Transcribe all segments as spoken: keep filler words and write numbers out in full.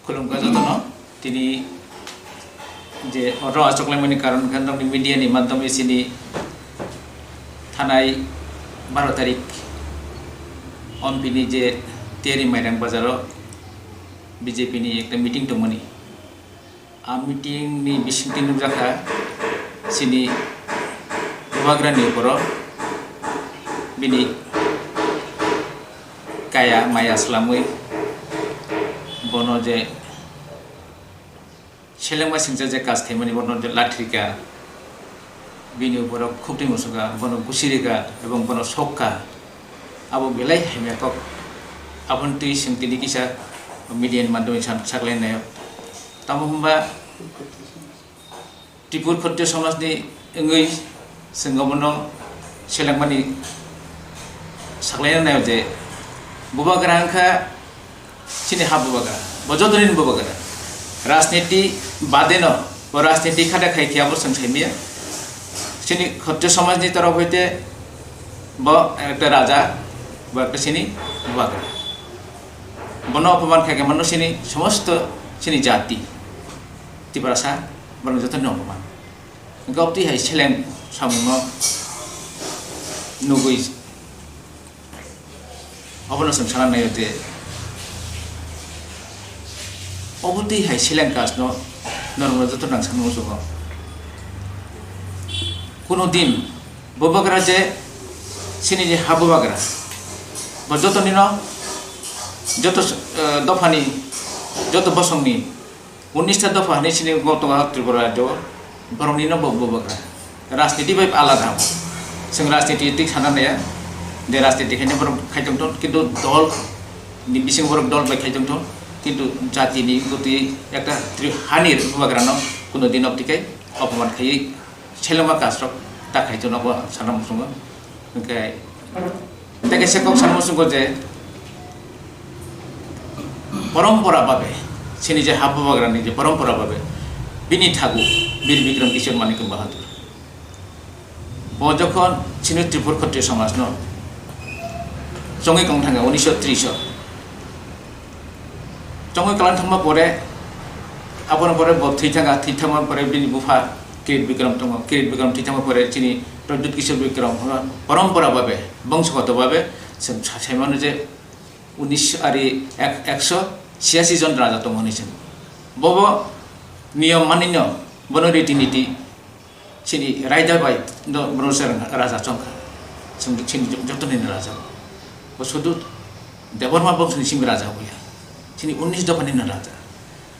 Khulumkha jotono, tini je oro achoklaimani karon khe nokni media ni madhyome chini thanai baro tarik Ompi ni je Teri Mairang bazaro B J P ni ekta meeting tongmani. A meeting ni bisingtwi nukjakha chini bubagrani uporo bini kaya maya swlamwi bono je selengma singcha je kaj khaimani bono je latrika, bini uporo khukti musuka, bono gusirika ebong bono sokka. Abo belai hamya kok. Aboni twi chwng tini kisa media ni madhyome sak-, saklainai. Tamo hwnba Tripur Khatriya somaj ni wngwi chwng obono selengmani saklaina nai je bubagra wngkha chini ha bubagra, bo jotoni bubagra. Rajniti badeno bo rajniti khada khai khe abo chwng saimaya. Chini Khatriya somaj ni torof hoite bo ekta raja, bo ekta chini bubagra. Bono opoman khai khe mano chini somosto chini jati. Tiprasa borok jotono opoman. Hwnkhe obotwi hai seleng samungno nugwi obono chwng sana naio je obotwi hai seleng kajno norokno joto nang sanmung chungo. Kuno din bubagra je chini je ha bubagra bo jotonino joto, eh, dophani joto bosongni Unnista dopha hinwi sini bo tongo Tripura rajyo, borokni no bo bubagra. Rajniti bai alada. Chwng rajniti tik sana naya, je rajniti khaina borok khai tongthon, kintu dol ni bisingo borok dol bai khai tongthon, kintu jati ni goti ekta tri-, hani bubagra no kuno din obtikai opoman khaiwi selengma kasrok ta khai tongno bo sana muchungo. Hwnkhe tei kaisa kok sanmo chwngkho je, porompora babe, chini je ha bubagrani je porompora babe, bini thagu Bir Bikram Kishore Manik Bahadur. Bo jokhon chini Tripur Khatriya somajno chongwi kong thangkha unisho tris o. Chongwi kalang thangma pore, aboni pore bo thwi thangkha, thwi thangma pore bini bupha Kirit Bikram tongo. Kirit Bikram thwi thangma pore chini Pradyut Kishore Bikram, porompora babe, bongsogoto babe, chwng sa-, saimano je unis ari ek-, ekso chiyasi jon raja tongo hinwi chwng. Bobo niyom manino, bono riti niti chini raida bai no, bono se raja chongkha. Chwng chini jotoni raja. Bo sudu Debbarma bongsoni simi raja oya. Chini unis dophani raja.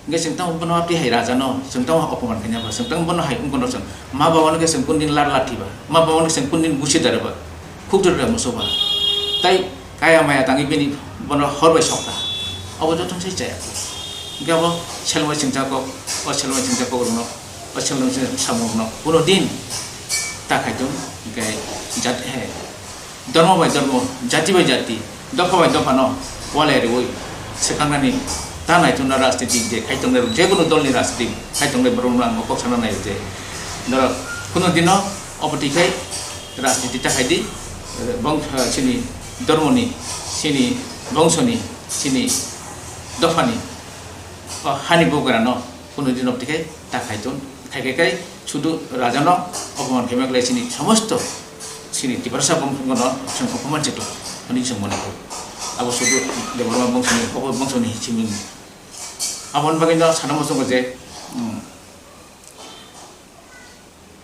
Hingke chwng tamo bono abdi hai raja no, chwng tamo opoman khaina ba, chwng tamo bono hai wngkha no chwng. Ma baba no khe chwng kundin lar lar thiba, ma baba no khe chwng kundin busi dare ba, khuk dare ba muso ba. Tai kaya maya tangwi bini bono hor bai sokta. Abo joto sai chaya. Hingke abo selmai chwngsa kok, o selmai chwngsa kok rwno, o selmai chwngsa samung rwno, kuno din ta khai tong, hingke jat he. Dhormo bai dhormo, jati bai jati, dopha bai dophano walai rwui swkangnani ta naithokno rajniti je khai tongnai rok, jekunu dolni rajniti khai tongnai borokno ang kok sana nai je norok kunu dino obo twi khai rajniti ta khai di, bong-, chini dhormoni, chini bongsoni, chini dophani, o hani bugrano kunu dino obo twi khai ta khai tong, khai khai khai sudu rajano opoman khaima khlai chini somosto chini Tiprasa bongsono chwng opoman chwng khlai hwnwi chwng mone kho. Abo sudu Debbarma bongsoni, obo bongsoni chini. Aboni bagwi no sana muchungo je, um,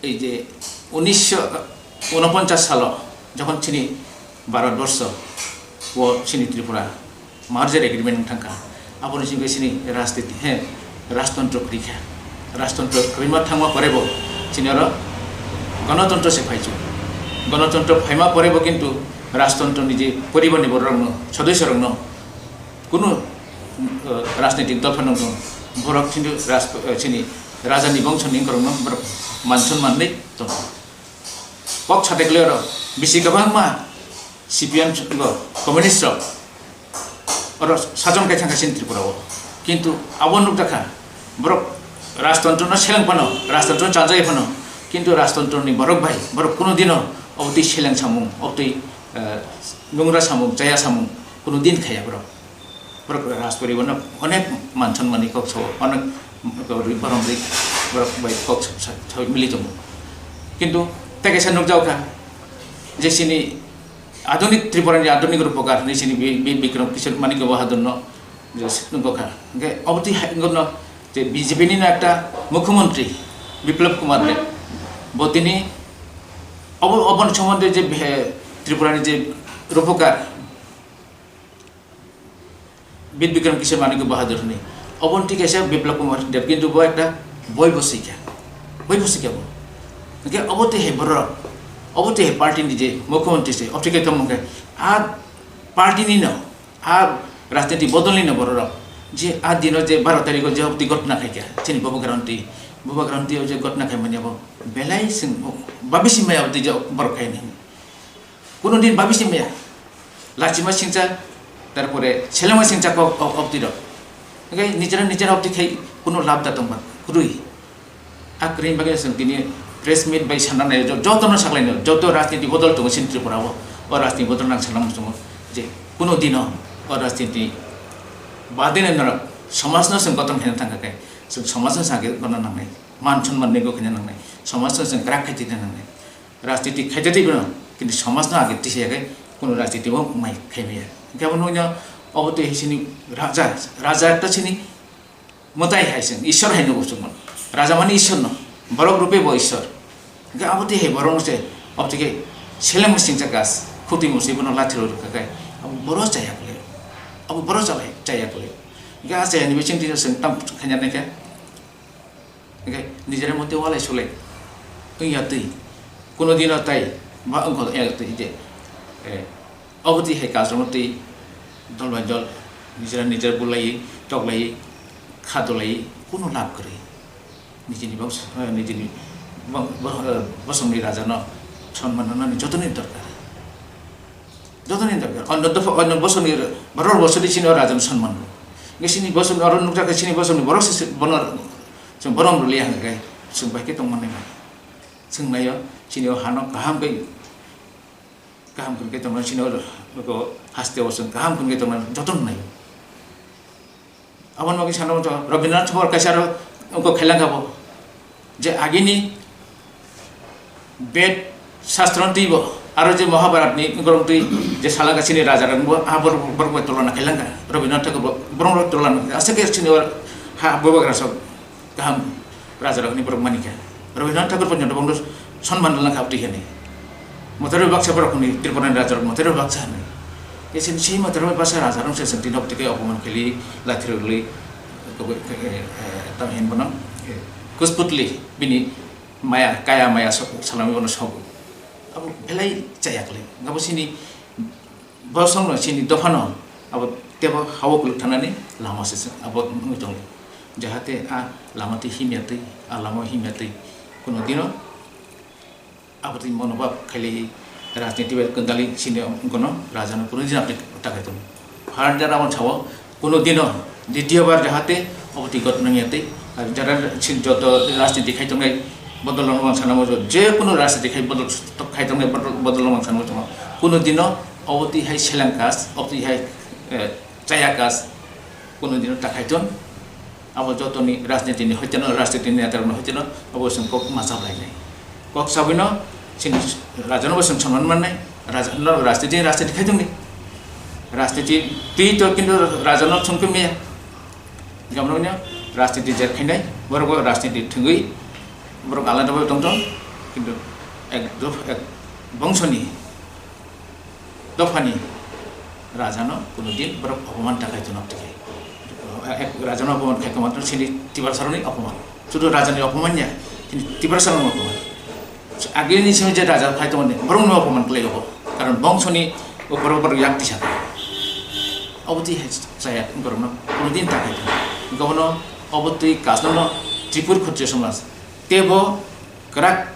ei je unisho unoponchas salo jokhon chini Bharatborsho o chini Tripura merger agreement wng thangkha. Aboni simi chini rajniti, he, rajtontro kwrwi kha. Rajtontro kwrwima thangma pore bo chini oro gonotontro se phaichu. Gonotontro phaima pore bo kintu rajtontroni je poribarni bororokno, sodosorokno kunu, eh, rajnitik dol phano wng tong, borok chini raj-, eh, chini rajani bongsoni wngkorokno borok manson manwi tongo. Kok satekle oro bisi kwbangma C P M bo communist rok oro sajon kai thangkha chini Tripura o. Kintu abo nukjakha borok rajtontro no seleng phano, rajtontro no chaljagwi phano, kintu rajtontro ni borok bai borok kunu dino obotwi seleng samung, obotwi, eh, nungra samung, chaya samung kunu din khaya borok. Borok Rajpuri bono onek manson mani kok sao, onek borok ri-, borok ri-, borok bai kok sa-, sa-, sa-, mili tongo. Kintu tei kaisa nukjao kha je chini adunik Tripura ni adunik rupokar ni chini Bi-, Bi-, Bikram Kishore Manikya Bahadur no je nukgo kha. Hingke obo twi hai wngkha no je B J P ni no ekta mukhyamantri Biplab Kumar Deb. Bo tini obo, oboni somonde je, eh, Tripura ni je rupokar Bir Bikram Kishore Manikya Bahadur hinwi. Obo thik kaisa Biplab Kumar Deb, kintu bo ekta boi bo swikha. Boi bo swikha bo. Hingke obo twi hai borok, obo twi hai party ni je mukhyamantri se, obo thik khe tongmung khe, a party ni no, a rajniti bodol ni no borok rok. Je a dino je baro tarikh o je obo twi gotna khaikha, chini Bubagra Mantri, Bubagra Mantri o je gotna khaimani abo belai chwng babi simi maya obo twi je borok khaini. Kuno din babi simi maya. Lachima singcha, tarpore selengma singcha kok, ok, ok tiro. Hingke nijera, nijera ok tikhai kuno lab da tongma, kwrwi. A kwrwi bagwi chwng tini press meet bai sana nai, jo-, joto no saklai no, joto rajniti bodol tongo chini Tripura o. O rajniti bodol nang sana muchungo je kuno dino o rajniti badene norok somaj no chwng gotong khaina thangkha khe, chwng somaj no chwng age gotong nangnai, man sonman nego khaina nangnai, somaj no chwng kwrak khai twi nangnai. Rajniti khaite twi bono, kintu somaj no age tisa khe kuno rajniti bo mai khai maya. Hingke abo nukya obo twi hai chini raja, raja ekta chini mwtai hai chwng, Ishwar hai nugo chwng mano. Raja mani Ishwar no, borok rupe bo Ishwar. Hingke abo twi hai borok no se, obo twi khe seleng singcha gas, khutui musui bono lathi rw rwkha khe, abo borok chaya kwlai, abo borok chalai, chaya kwlai. Hingke a chaya ni bising twi chwng tam khaina nai khe, hingke nijera mote walai sulai wngya twi, kuno dino tai ba wngkha wngya twi je, eh, obo twi hai kajrokno twi dol bai dol nijera nijera bulaiwi, toklaiwi, khadolaiwi kuno lab kwrwi. Nijini bos-, eh, nijini bo-, bo-, eh, bosongni rajano sonman rwnani jotoni dorkar. Jotoni dorkar. Onno dopha, onno bosongni, borok bosongni chini o rajano sonman rw. Nge chini bosongni oro nukjakha chini bosongni borok se, se bono chwng borom rwliya hwnkhe chwng bai khe tongmani nai. Chwng naio chini o hano kaham khe, kaham khe tongmani chini o, o haste o chwng kaham khe tongmani jotono naio. Aboni bagwi sana muchungo Rabindranath Tagore kaisa aro wngkha khailangkha bo, je agini Ved Shastro twibo aro je Mahabharat ni wngkha twi je salaka chini raja rok bo a borok borok bai tulona khailangkha. Rabindranath Tagore bo borok rok tulona aswk khe chini o ha bubagra sok kaham raja rok ni borok manikha. Rabindranath Tagore porjonto bongno sonman rwna kha abtwi hwnwi. Motoroi baksa borok hwnwi Tripura ni raja rok motoroi baksa hwnwi. Khe chini sei motoroi baksa raja rok se chwng tini obtwi khe opoman khwlwi lathi rwgwi tamo hin bono kusputli bini maya kaya maya sok salami bono sogo. Abo belai chaya kwlai. Abo chini Bosongno chini dophano abo tebo hao kwlwk thanani lama se chwng abo wngwi tongo. Jahate a lama twi himya twi, a lama himya twi kuno dino abo twi monobhab khailaiwi rajniti bai kwndalwi chini wngkhono rajano kuno dino aboni takhai tongo. Pharjara abo sao kuno dino ditiyo bar jahate obo twi gotno wngya twi, ar jara chini joto rajniti khai tongnai bodol rok no ang sana muchungo, je kuno rajniti khai bodol khai tongnai bodol, bodol rok no ang sana muchungo. Kuno dino obo twi hai seleng kas, obo twi hai, eh, chaya kas, kuno dino ta khai ton. Abo jotoni rajniti ni hoiteno, rajniti ni neta rok no hoiteno, abo chwng kok ma chablai nai. Kok sabui no chini raja no bo chwng sonman mannai, raja no rajniti, rajniti khai tongdi. Rajniti twi to kintu raja no thwngkhe maya. Gamrokno rajniti jer khainai, borok bo rajniti thwngwi borok alada bai tongthok, kintu ek dopha, ek bongsoni dophani rajano kuno din borok opoman ta khai tonok twi. Ek rajano opoman khai tongma chini Tiprasaroni opoman. Sudu rajani opoman ya, chini Tiprasaroni opoman. Agini simi je raja phai tongmani, borokno opoman khlai o. Karon bongsoni o borok borok yak tisa. Obo twi hai chaya borokno, kono din ta khai tong. Gobono obo twi kasno no Tripur Khatriya Samaj. Tebo kwrak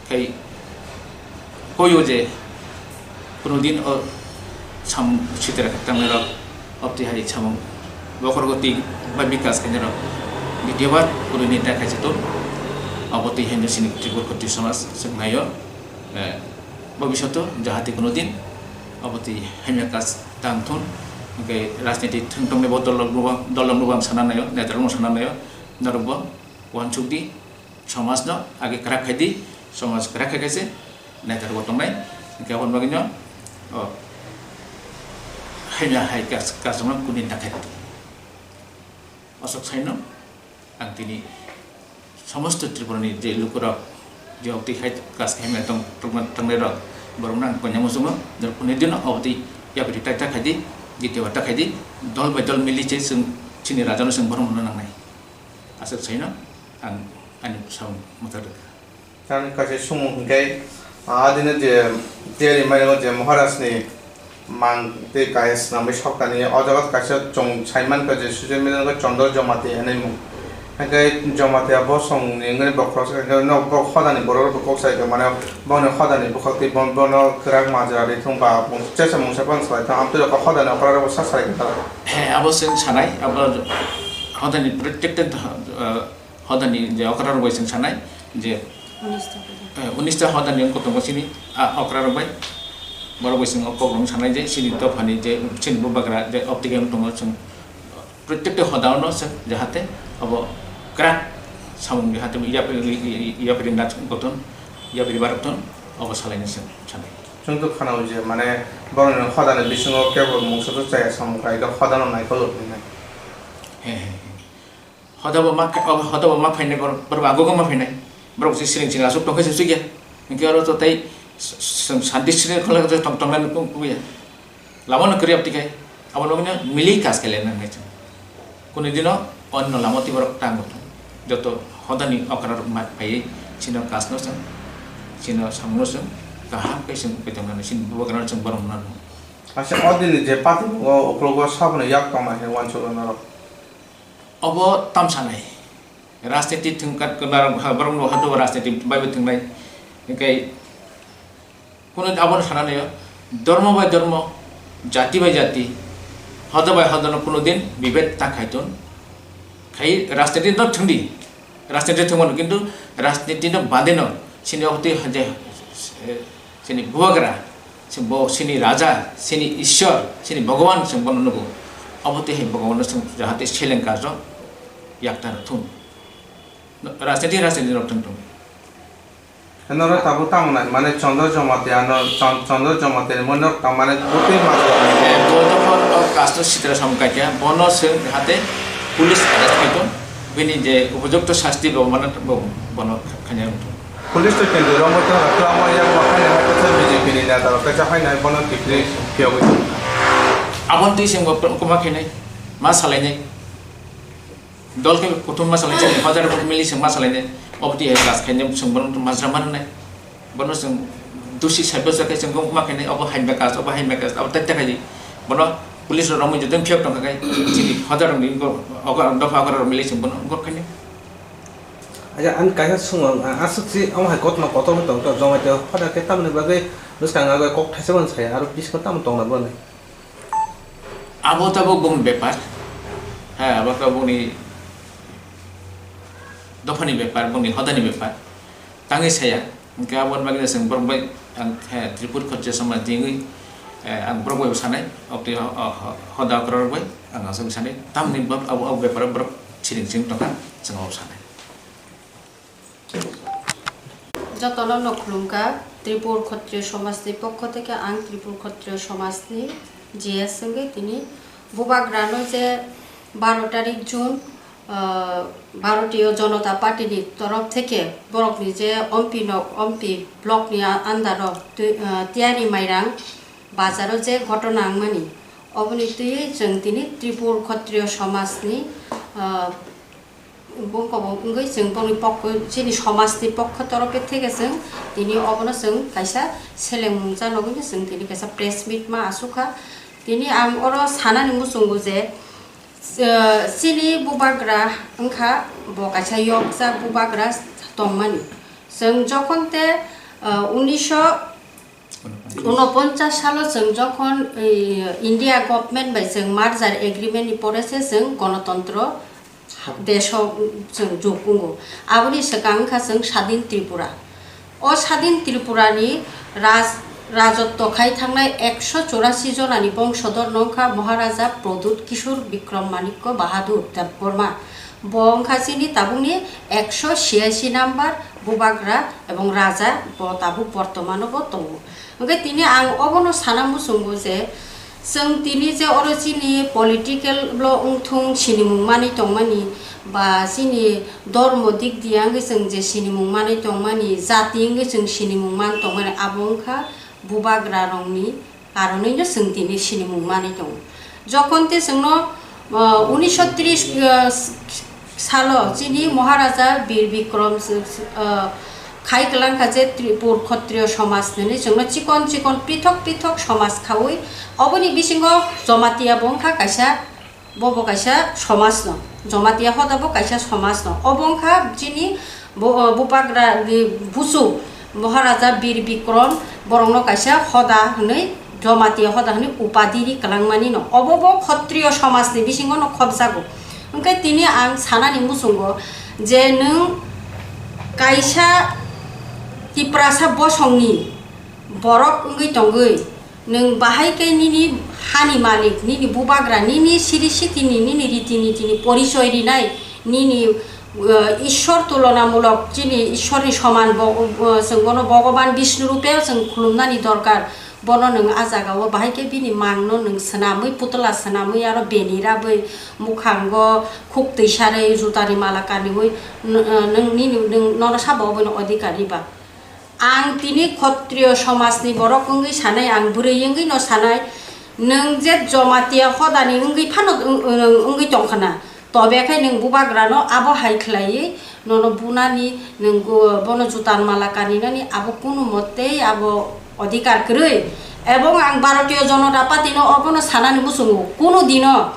khai koyo je Kuno din o samung sitra khe tangnai rok, obtwi hai samung bokhorok twi ba bikas khainai rok video bar kuno ni ta khaisa to, obo twi hai no sini Tripura Khatriya Samaj swk nai o, eh, bobishoto jahate kuno din obo twi hamya kaj tang thun, Hwnkhe rajniti thwng tongni bo dol rok no bo, dol rok no bo ang sana naio, neta rok no sana naio, norok bo uansuk di, somaj no age kwrak khai di, somaj kwrak khai khe se neta rok bo tongnai, hwnkhe aboni bagwi no, o, haino hai kas-, kasam no kuni ta khai di. Aswk saino ang tini somosto Tripura ni je lukurok je obtwi hai kas khaima tong, tongma tongnai rok, borok no ang koinai muchungo, norok kuni dino obtwi yapri tai ta khai di, ditiyo ta khai di, dol bai dol mili se chwng chini raja no chwng borok no nangnai. Aswk saino ang ani samung mwthang rwkha. Tamni kaisa sumung hwnkhe, ah, adino je tiyari mairango je Maharajni mang tei kaya swnamwi soktani, o jaga kaisa chwng sai mankha je social media o Chandra Jamatia hinwi mung. Hwnkhe Jamatia bosongni wngwi bokhorok se hwnkhe nok bok hodani borok rok kok sai tongmani, boni hodani bwkhak tei bon-, bono kwrak majra ri thung ba chesa mungsa phano salai thung, amtwi rok hodani okra rok sa salai thung. He, abo chwng sanai, abo hodani protected, ah, Hodani je okra rok bai chwng sanai je, Unis ta pura. Eh, unis ta hodani wng kotongo chini, ah, okra rok bai. Borok bai chwng o kok rok sanai je chini dophani je chini bubagra je optical wng tongo chwng. Protected hoda no chwng jahate abo kwrak samung jahate yapri, yapri, yapri nat goton, yapri barok ton, abo salaini chwng sanai. Chwng to khanao je mane borokni hodani bisingo kebo mungsa to chaya samung khlai khe hodano naikolwi nai. He, he, he. Hoda bo ma kha-, o hoda bo ma phainai borok, borok agogo ma phainai. Borok se siring siring aswk tongkhe se sugya. Hinkhe oro to tei s-, s-, santi siring khwlai tong, tongnai nukung kuya. Lama no kwrwi abtwi khai. Abo logino mili kas khe lenang nai chwng. Kunu dino onno lama twi borok tango thung. Joto hodani okra rok ma phaiwi chino kas no chwng, chino samung no chwng kaham khe chwng pai tongnani, chini bubagra no chwng borom nang. Asa odini je party o uklogo saboni yak tongma khe uansukgo norok. Obo tamsanai. Rajniti thwngkha, kwbang borok no hado rajniti bai bo thwngnai. Hinkhe kuno abono sana naio, dhormo bai dhormo, jati bai jati, hodo bai hodo no kuno din bibed ta khai ton. Khai rajniti no thwngdi. Rajniti thwngmano, kintu rajniti no bade no sini obtwi je, eh, sini bubagra, se bo sini raja, sini Ishwar, sini Bhagavan se bono nugo. Obtwi hai Bhagavan no chwng jahate seleng karjo yakta rok thung. Rajniti, rajniti rok thung thung. Norok tabuk tamo nai mane Chandra Jamatia no, Chan-, Chandra Jamatia ni mane norok tamo mane botwi mas rok. Eh, bo jokhon o kasto sitra samung kaikha, bono chwng jahate police arrest khai ton, bini je upojukto sasti bo mane bo, bono khaina wng thung. Police to kintu romwi tongkha, kwlangma yakma haino hai kaisa B J P ni neta rok kaisa haino hai bono kiphilwi phiyogwi tongkha. Aboni twi chwng bo kwma khainai, ma salainai. Dol khe kuthum ma salainai, hajar rok mili chwng ma salainai. Obotwi hai class khainai chwng bono majra mannai. Bono chwng dusi sabya khe chwng kwma khainai, obo hai mekha, obo hai mekha, obo tai tai khai. Bono police rok romwi joto phiyok tongkha khai, chini hajar rok ni ogo dopha ogo rok mili chwng bono gor khainai. Aja, ang kaisa swngo, ang aswk si, omo hai kotorma kotor wng tong, tong, jomai tong, hoda khe tamoni bagwi bwskang agoi kok thaisa mano saya, aro bisingo tamo tongna boni? Abo tabuk bongni bepar, ha, abo tabuk bongni dophani bepar, bongni hodani bepar, tangwi saya, hwnkhe aboni bagwi chwng borok bai, ang, he, Tripur Khatriya Samaj ni wngwi, eh, ang borok bai bo sanai, obtwi ho-, ho-, ho-, hoda okra rok bai, ang aswk sanai, tamoni borok abo, abo bepar o borok siring siring tongkha, chwng abo sanai. Jotono no khulumkha, Tripur Khatriya Somajni pokho theke ang Tripur Khatriya Somajni G S wngwi tini bubagrano je baro tarik June, ah, Bharatiya Janata Party ni torof theke borokni je Ompi no, Ompi block ni a-, under o twi-, ah, Tiyari Mairang bazar o je ghotona wngmani, oboni twiwi chwng tini Tripur Khatriya Somajni, ah, Bongkha bo wngwi chwng boni pokho, chini somajni pokho torofe theke chwng tini obono chwng kaisa seleng mungsa nogwino chwng tini kaisa press meet ma asukha. Tini ang oro sanani muchungo je, eh, chini bubagra wngkha bo kaisa yokjak bubagra tongmani. Chwng jokhon te, eh, unisho unoponchas salo chwng jokhon, eh, India government bai chwng merger agreement ni pore se chwng gonotontro desh o chwng jug wngo. Aboni swkang wngkha chwng Sadin Tripura. O Sadin Tripura ni raj, Rajotto khai thangnai ekso churasi jonani bongsodor no wngkha Maharaja Pradyut Kishore Bikram Manikya Bahadur Debbarma. Bo wngkha chini tabukni ekso chiyasi number bubagra ebong raja, bo tabuk bortomano bo tongo. Hwnkhe tini ang obono sana muchungo je, chwng tini je oro chini political lo wngthung sinimung manwi tongmani, ba chini dormo dik diya wngwi chwng je sinimung manwi tongmani, jati wngwi chwng sinimung man tongmani, abo wngkha bubagra rokni karonwi no chwng tini sinimung manwi tongo. Jokon te chwngno, ah, unisho tris, ah, salo chini Maharaja Bir Bikram, ah, khai kwlangkha je Tripur Khattriyo somaj hinwi chwngno chikon chikon pithok pithok somaj khaui, oboni bisingo Jamatia bo wngkha kaisa, bo bo kaisa somaj no, Jamatia hoda bo kaisa somaj no. Obo wngkha chini bo, bubagra ni buchuk Maharaja Bir Bikram, borokno kaisa hoda hinwi, Jamatia hoda hinwi upadi ri kwlangmani no. Obo bo Khattriyo somaj ni bisingo no khobjago. Hwnkhe tini ang sanani muchungo je nwng kaisa Tiprasa bosongni borok wngwi tongwi, nwng bahai khe nini hani malik, nini bubagra, nini siri sitini, nini riti nitini porichoi rinai, nini, uh, Ishwar tulonamulok, chini Ishwarni soman bo-, uh, chwng bono Bhogoban Bishnu rupe chwng khulumnani dorkar. Bono nwng a jagao bahai khe bini mangno nwng swnamwi, putla swnamwi, aro beni rabwi, mukhango khuktwi sarwi, jutani mala kaniwi, n-, uh, nwng nini, nwng nono sabo obono odhikar riba. Ang tini Khattriyo somajni borok wngwi sanai, ang bwrwi wngwi no sanai, nwng je Jamatia hodani wngwi phano wng-, wng-, wngwi tongkhna, tobe khe nwng bubagrano abo hai khlaiwi nono bunani, nwng go-, bono jutan mala kaninani abo kunu motei abo odhikar kwrwi. Ebong ang Bharatiya Janata Party no obono sanani muchungo, kunu dino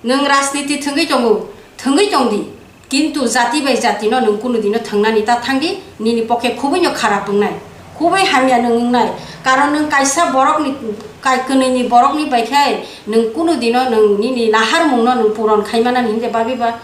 nwng rajniti thwngwi tongo, thwngwi tongdi, kintu jati bai jati no nwng kunu dino thwngnani ta thangdi, nini pokhe khubui no kharap wngnai, khubui hamya nwng wngnai. Karon nwng kaisa borokni, kai-, kwnwini borokni bai khe nwng kunu dino nwng nini naharmung no nwng puron khai manani hwnde babi ba.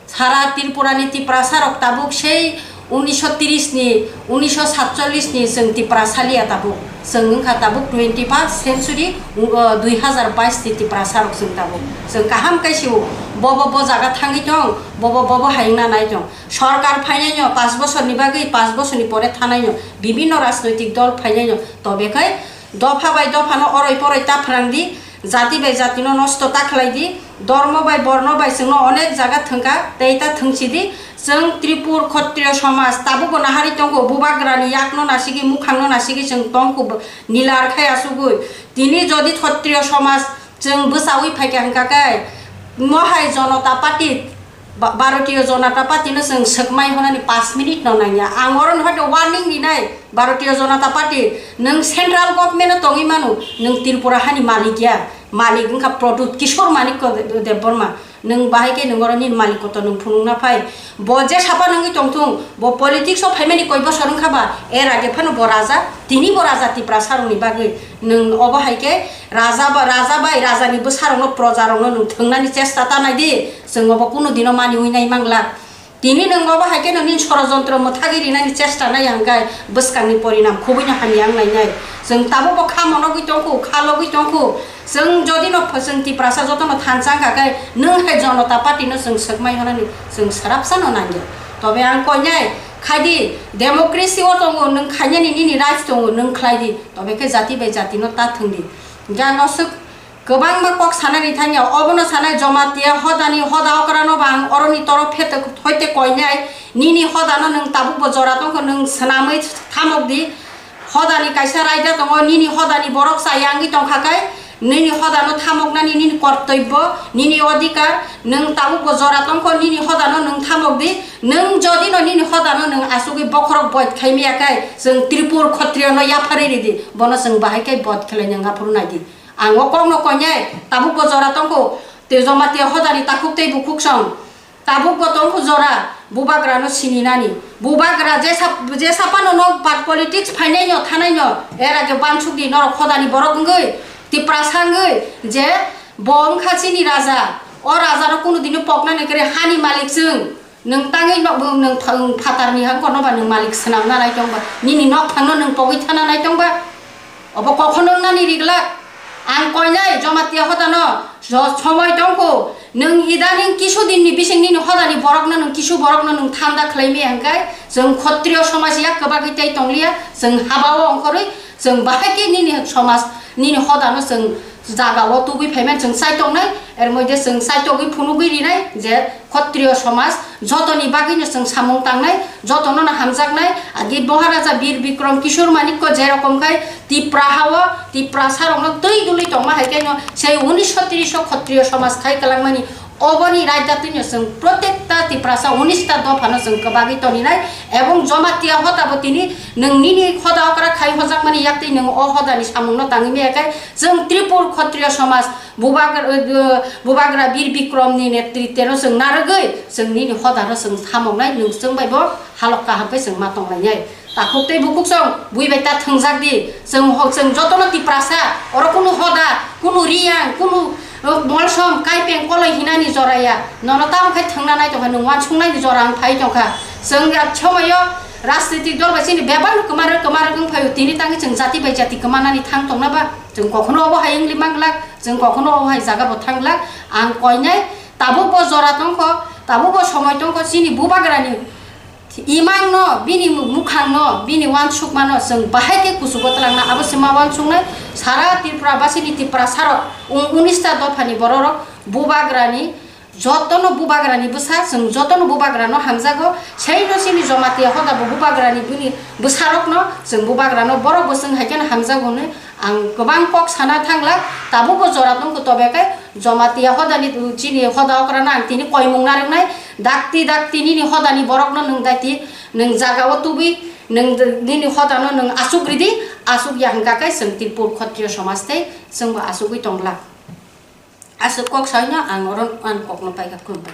Sara Tripura ni Tiprasa rok tabuk sei unisho tris ni, unisho satchollis ni chwng Tiprasa liya tabuk. Chwng wngkha tabuk twenty first century, uh, dui hazar bais ni Tiprasa rok chwng tabuk. Chwng kaham khe sio, bobo bo jaga thangwi tong, bobo bobo hai wngna nai tong. Sorkar phainai no, panch bosor ni bagwi, panch bosor ni pore thanai no, bibinno rajnoitik dol phainai no, tobe khai dopha bai dopha no oroi poroi ta phrang di, jati bai jati no nosto ta khlai di, dormo bai borno bai chwng no onek jaga thwngkha, tei ta thwngsi di. Chwng Tripur Khattriyo somaj tabuk bo nahari tongo, bubagra ni yak no nasigi, mukhang no nasigi chwng tongkhu, bo-, nilar khai asugui. Tini jodi Khattriyo somaj chwng bwchaui phaikha hwnkha khe, mohai Janata Party, Ba-, Bharatiya Janata Party no chwng swkmai honani panch minute no nangya. Ang oro no hwnkhe warning rinai, Bharatiya Janata Party, nwng central government o tongwi mano, nwng Tripura hani malik ya, malik wngkha Pradyut Kishore Manikya Debbarma, nwng bahai khe nwng oro nini malik kotor nwng phunukna phai. Bo je sapa nangwi tongthung, bo politics o phaimani koi bosor wngkha ba, er age phano bo raja, tini bo raja Tiprasa rokni bagwi. Nwng obo hai khe raja ba, raja bai rajani bwsarokno, projarokno nwng thwngnani chesta ta nai di, chwng obo kunu dino maniwi nai mangla. Tini nwng obo hai khe nini sorojontro mwthagwi rinani chesta nai hwnkhe bwskangni porinam khubui no hamya wng nai nai. Chwng tabuk bo kha monogwi tongkhu, kha logwi tongkhu. Chwng jodi no ph-, chwng Tiprasa joto no thansa wngkha khe nwng hai Janata Party no chwng swkmai honani chwng swrapsa no nangya. Tobe ang koinai khai di, democracy o tongo, nwng khainani nini rights tongo, nwng khlai di. Tobe khe jati bai jati no ta thwng di. Hwnkhe ang no swk kwbangma kok sanani thangya, obono sanai Jamatia hodani hoda okrano bo ang oroni torof pheto hoite koinai, nini hodano nwng tabuk bo jora tongkha, nwng swnamwi thamok di. Hodani kaisa raida tongo, nini hodani borok chaya wngwi tongkha khe, nini hodano thamoknani nini kortoibbo, nini odhikar, nwng tabuk bo jora tongkha, nini hodano nwng thamok di. Nwng jodi no nini hodano nwng asugwi bokhorok boit khai miya khe, chwng Tripur Khattriyo no yapharwi ridi, bono chwng bahai khe boit khlai nwng aphuru nai di. Ang o kokno koinai, tabuk bo jora tongkhu, tei Jamatia hodani takhuk tei bukhuk song. Tabuk bo tongkhu jora, bubagrano sininani. Bubagra je sap-, je sapano nok pat politics phainai no, thanai no, era khe bansuk di norok hodani borok wngwi, Tiprasa wngwi, je bo wngkha chini raja. O rajano kunu dino poknani kwrwi hani malik chwng. Nwng tangwi nok, nwng pha-, nwng phatarni hangkorno ba nwng malik swnamna nai tong ba, nini nok thangno nwng pogwi thana nai tong ba. Obo kokhono wngnani riglak. Ang koinai Jamatia hodano jo-, somoi tongkho. Nwng idaning kisu dinni bising nini hodani borokno nwng kisu borokno nwng thanda khlai maya hwnkhe chwng Khotriyo somaj yak kwbagwi tei tongliya. Chwng habao ongkhorwi chwng bahai khe nini somaj, nini hodano chwng jagao tubui phaimani chwng chai tongnai. Er moide chwng chai togwi phunugwi rinai je Khotriyo somaj jotoni bagwino chwng samung tangnai, jotono no hamjaknai. Agi Maharaja Bir Bikrom Kishore Manikko jerokom khai Tipra hao, Tiprasa rokno twi dului tongma hai khe no sei unisho tris o Khotriyo somaj khai kwlangmani, oboni raida twino chwng protekta Tiprasa unis ta dophano chwng kwbagwi toninai, ebong Jamatia hoda bo tini nwng nini hoda okra khai hojakmani yaktwi nwng o hodani samungno tangwi maya khe chwng Tripur Khotriyo somaj Bubagra, Bubagra Bir Bikromni netrite no chwng narwgwi chwng nini hodano chwng thamongnai, nwng chwng bai bo halok kaham khe chwng ma tonglainai. Takhuk tei bukhuk chwng bui bai ta thwngjak di, chwng ho-, chwng jotono Tiprasa, oro kunu hoda, kunu riyang, kunu, uh, molsom, kaipeng, koloi hinani jora ya. Nono tamo khe thwngna nai tongkha, nwng uansuknaini jora ang phai tongkha. Chwng ya somoyo rajnitik dol bai chini bebak no kwma rwk, kwma rwk wng phaio, tini tangwi chwng jati bai jati kwmanani thang tongna ba? Chwng kokhono obo hai wngli manglak, chwng kokhono obo hai jaga bo thanglak. Ang koinai tabuk bo jora tongkho, tabuk bo somoi tongkho, chini bubagrani imang no, bini mukhang no, bini uansukma no chwng bahai khe kuchugo twlangna. Abo se ma uansuknai sara Tripura basini Tiprasa rok, u-, unis ta dophani borok rok bubagrani Jotono bubagrani bwsa, chwng jotono bubagrano hamjago, seino chini Jamatia hoda bo bubagrani bini bwsarokno chwng bubagrano borok bo chwng hai kheno hamjago hwnwi ang kwbang kok sana thanglak. Tabukbo jora tongkho tobe khe Jamatia hodani chini hoda okrano ang tini koimung narwknai, dakti dakti nini hodani borokno nwng daiti nwng jagao tubui nwng nini hodano nwng asuk ridi, asuk ya hwnkha khe chwng Tripur Khotriyo somaj tei chwngbo asugwi tongglak. Aswk kok saino ang oro ang kokno paikha, khulumpai.